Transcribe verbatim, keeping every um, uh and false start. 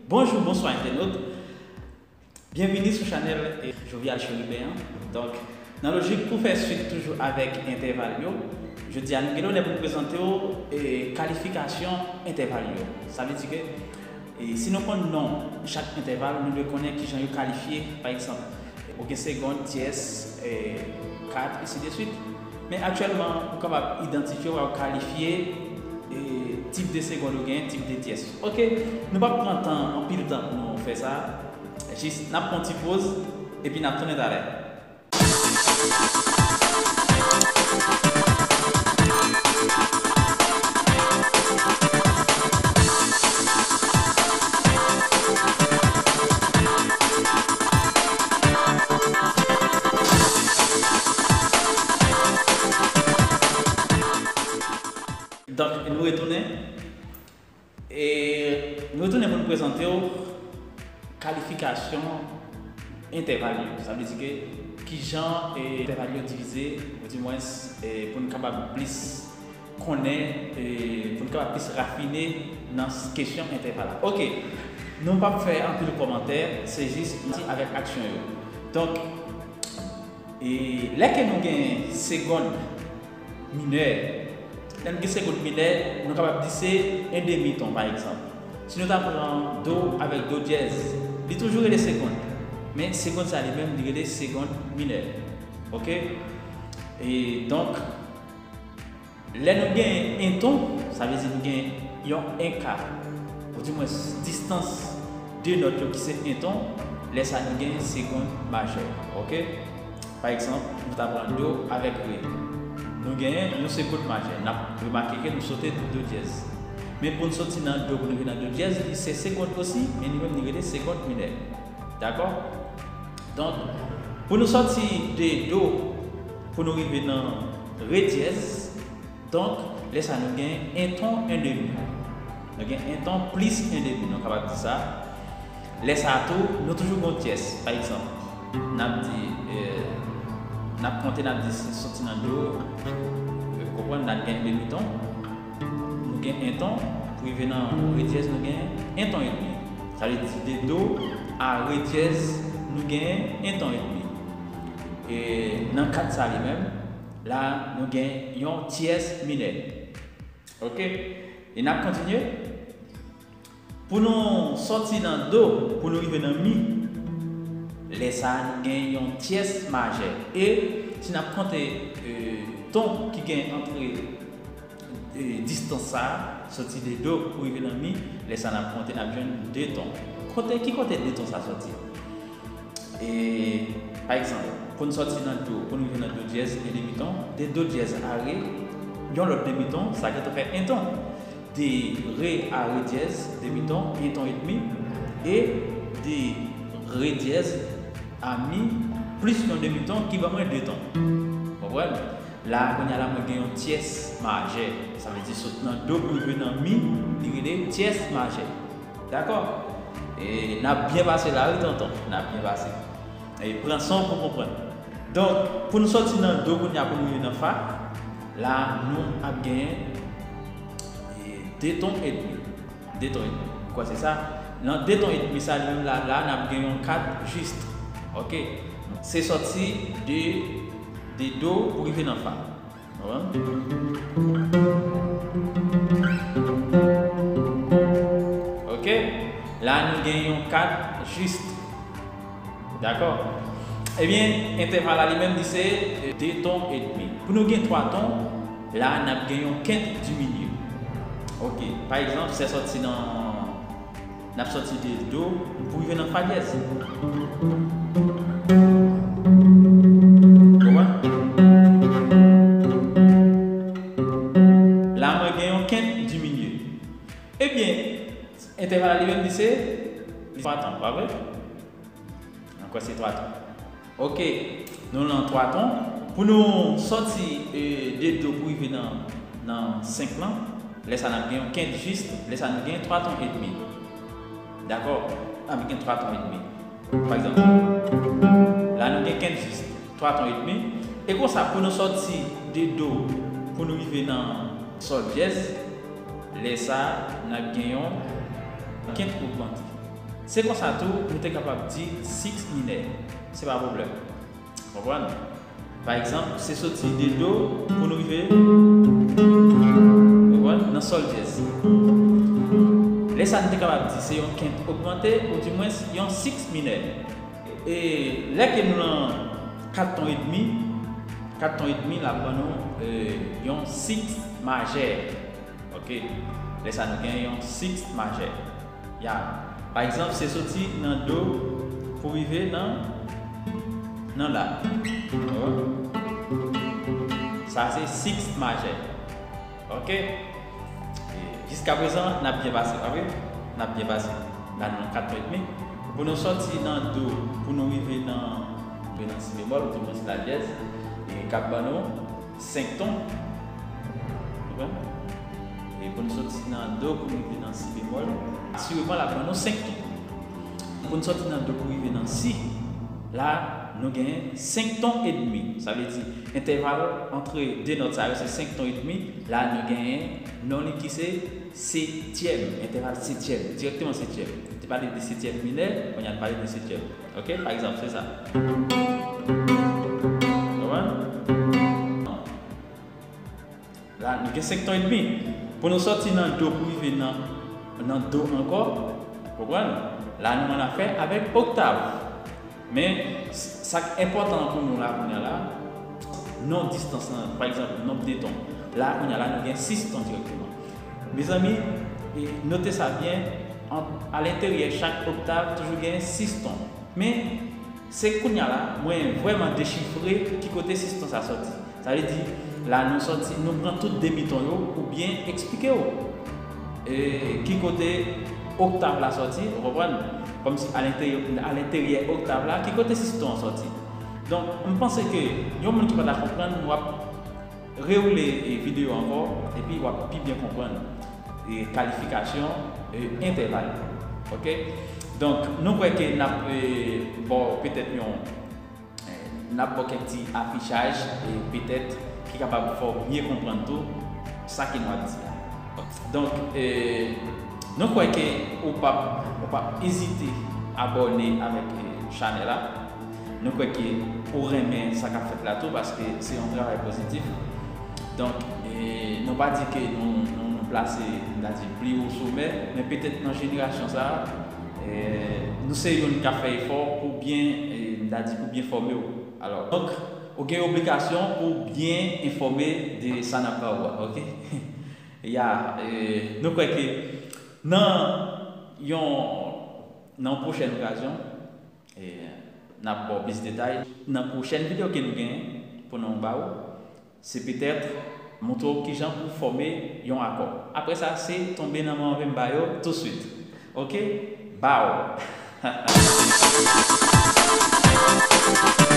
Bonjou, bonswa entènot. Byenvini sou chanèl, eh, Jovial Chérubin an. Donk, nan lojik pou fè swit toujou avèk entèval yo, jodi a nou gen lonè pou n prezante w, eh, kalifikasyon entèval yo. Sa vle di ke, eh, si nou konn non chak entèval, nou dwe konnen kijan yo kalifye. Pa egzanp, ou gen segond, tyès, eh, kat, ensideswit. Men aktyèlman, ou kapab idantifye w ak kalifye, eh, tip de segond ou gen, tip de tyès. Oke, nou p ap pran tan, anpil tan pou nou fè sa. Jis, n ap pran ti poz, epi n ap tounen talè. Donk, nou retounen. E nou retounen pou nou prezante w kalifikasyon entèval yo. Sa vle di ke kijan, e, entèval yo divize, oudimwens, e, pou n kapab plis konnen, e, pou n kapab plis rafine nan s-, kesyon entèval la. Oke, nou p ap fè anpil kòmantè, se jis pati avèk aksyon yo. Donk, e, lè ke nou gen segond minè, lè n gen segond minè, nou kapab di se en demi ton, pa egzanp. Si nou ta pran do avèk do dyèz, li toujou rele segond. Men segond sa li menm, li rele segond minè. Oke? E donk, lè nou gen en ton, sa vle di nou gen yon enka, oudimwens distans de nòt yo ki se en ton, lè sa nou gen segond majè. Oke? Pa egzanp, nou ta pran do avèk re. Nou genyen yon segond majè. N ap remake ke nou sote do dyèz. Men pou n soti nan do pou nou rive nan do dyèz, li se segond osi, men li menm li rele segond minè. Dakò? Donk, pou nou soti de do pou nou rive nan re dyèz, donk, lè sa nou gen en ton, en demi. Nou gen en ton plis en demi, nou kapab di sa. Lè sa a tou, nou toujou gon tyès. Pa egzanp, n ap di, eh, n ap konte, n ap di si soti nan do, eh, ou konprann, n ap gen demi ton. Nou gen en ton, pou rive nan re dyèz, nou gen en ton edmi. Sa vle di de do a re dyèz, nou gen en ton edmi. E nan kat sa li menm, la, nou gen yon tyès minè. Oke? E n ap kontinye. Pou nou soti nan do, pou nou rive nan mi, lè sa a nou gen yon tyès majè. E si n ap konte, e, ton ki gen antre, e, distans sa a, soti de do pou rive nan mi, lè sa a n ap konte, n ap jwenn de ton. Kote, ki kote de ton sa soti? E, pa egzanp, pou n soti nan do, pou n rive nan do dyèz e demi ton, de do dyèz a re, yon lòt demi ton, sa gentan fè en ton. De re a re dyèz, demi ton, en ton edmi, e de re dyèz a mi, plis yon demi ton, ki ban mwen de ton. Konprann? La, kounye a la, mwen gen yon tyès majè. Sa vle di sot nan do pou rive nan mi, li rele tyès majè. Dakò? E n ap byen pase la, wi, tonton. N ap byen pase. E pran san w pou konprann. Donk, pou nou soti nan do kounye a pou nou rive nan fa, la, nou ap genyen, e, de ton edmi. De ton edmi. Ou kwè se sa? Nan de ton edmi sa li menm la, la n ap gen yon kat jis. Ok. Se sòti de, de do pou rive nan fa. Konprann? Ok. La nou gen yon kat jis. Dakò? Ebyen, entèval la li menm li se de ton edmi. Pou nou gen twa ton, la n ap gen yon kent diminye. Ok. Pa egzanp, se sòti nan N ap sòti de do pou rive nan fa dyèz. Konprann? La mwen gen yon kent diminye. Ebyen, entèval la li menm li se twa ton, pa vre? Ankò se twa ton. Ok, nou nan twa ton. Pou nou sòti, e, de do pou rive nan, nan senk lan, lè sa n ap gen yon kent jis, lè sa nou gen twa ton edmi. Dakò? N ap gen twa ton edmi. Pa egzanp, la nou gen kent jis, twa ton edmi. E konsa, pou nou sòti de do, pou nou rive nan sòl dyèz, lè sa, n ap gen yon kent ogmante. Se konsa tou, nou te kapab di siks minè. Se pa pwoblèm. Konprann? Pa egzanp, se soti de do pou nou rive, konprann, nan sòl dyèz. Lè sa, nou te kapab di se yon kent ogmante, oudimwens yon siks minè. E lè ke nou nan kat ton edmi, kat ton edmi, l ap ban nou, e, yon siks majè. Ok. Lè sa nou gen yon siks majè. Ya. Pa egzanp, se soti nan do pou rive nan, nan la. Sa se siks majè. Ok. E jiskaprezan, n ap byen pase, pa vre? N ap byen pase. La, nou nan kat ton edmi. Pou nou soti nan do, pou nou rive nan, rive nan si bemòl, oudimwens la dyèz, e k ap ban nou senk ton. Konprann? E pou n soti nan do pou n rive nan si bemòl, asireman l ap ban nou senk ton. Pou n soti nan do pou rive nan si, la, nou genyen senk ton edmi. Sa vle di, entèval antre de nòt sa yo, se senk ton edmi. La, nou genyen non li ki se setyèm, entèval setyèm, dirèkteman setyèm. Te pale de setyèm minè, kounye a n pale de setyèm. Ok? Pa egzanp, se sa. Konprann? La, nou gen senk ton edmi. Pou nou soti nan do pou rive nan, nan do ankò, konprann? La, nou ann afè avèk oktav. Men, s-, sa k enpòtan pou nou la, kounye a la, non distans lan, pa egzanp, nonb de ton. La, kounye a la, nou gen sis ton dirèkteman. Mezanmi, e, note sa byen, an, alenteryè chak oktav toujou gen sis ton. Men, se kounye a la, mwen vrèman dechifre ki kote sis ton sa sòti. Sa vle di, la nou sòti, nou pran tout demi ton yo pou byen eksplike w, e, ki kote oktav la sòti, ou konprann? Kòmsi alenteryè, alenteryè oktav la, ki kote sis ton an sòti. Donk, m panse ke yon moun ki pa ta konprann, w ap rewoule, e, videyo ankò, epi w ap pi byen konprann, e, kalifikasyon, e, entèval. Ok? Donk, nou kwè ke n ap, e, ba w petèt yon, e, n ap ba w kèk ti afichaj, e, petèt ki kapab fè w byen konprann tou sa ke nou ap di a. Donk, e, nou kwè ke ou p ap, ou p ap ezite abòne avèk, e, chanèl la. Nou kwè ke ou renmen sa k ap fèt la tou, paske se yon travay pozitif. Donk, e, nou pa di ke nou, nou, nou plase, nou ta di, pli wo somè, men petèt nan jenerasyon sa a, e, nou se youn k ap fè efò pou byen, e, nou ta di, pou byen fòme w. Alò, donk, ou gen obligasyon pou byen enfòme de sa n ap ba ou a, ok? Ya, e, nou kwè ke nan yon, nan yon pwochèn okazyon, e, n ap ba w plis detay nan pwochèn videyo ke nou genyen pou nou ba ou. Se petèt montre w kijan pou fòme yon akò. Apre sa, se tonbe nan manman pe m ba yo touswit. Ok? Ba w!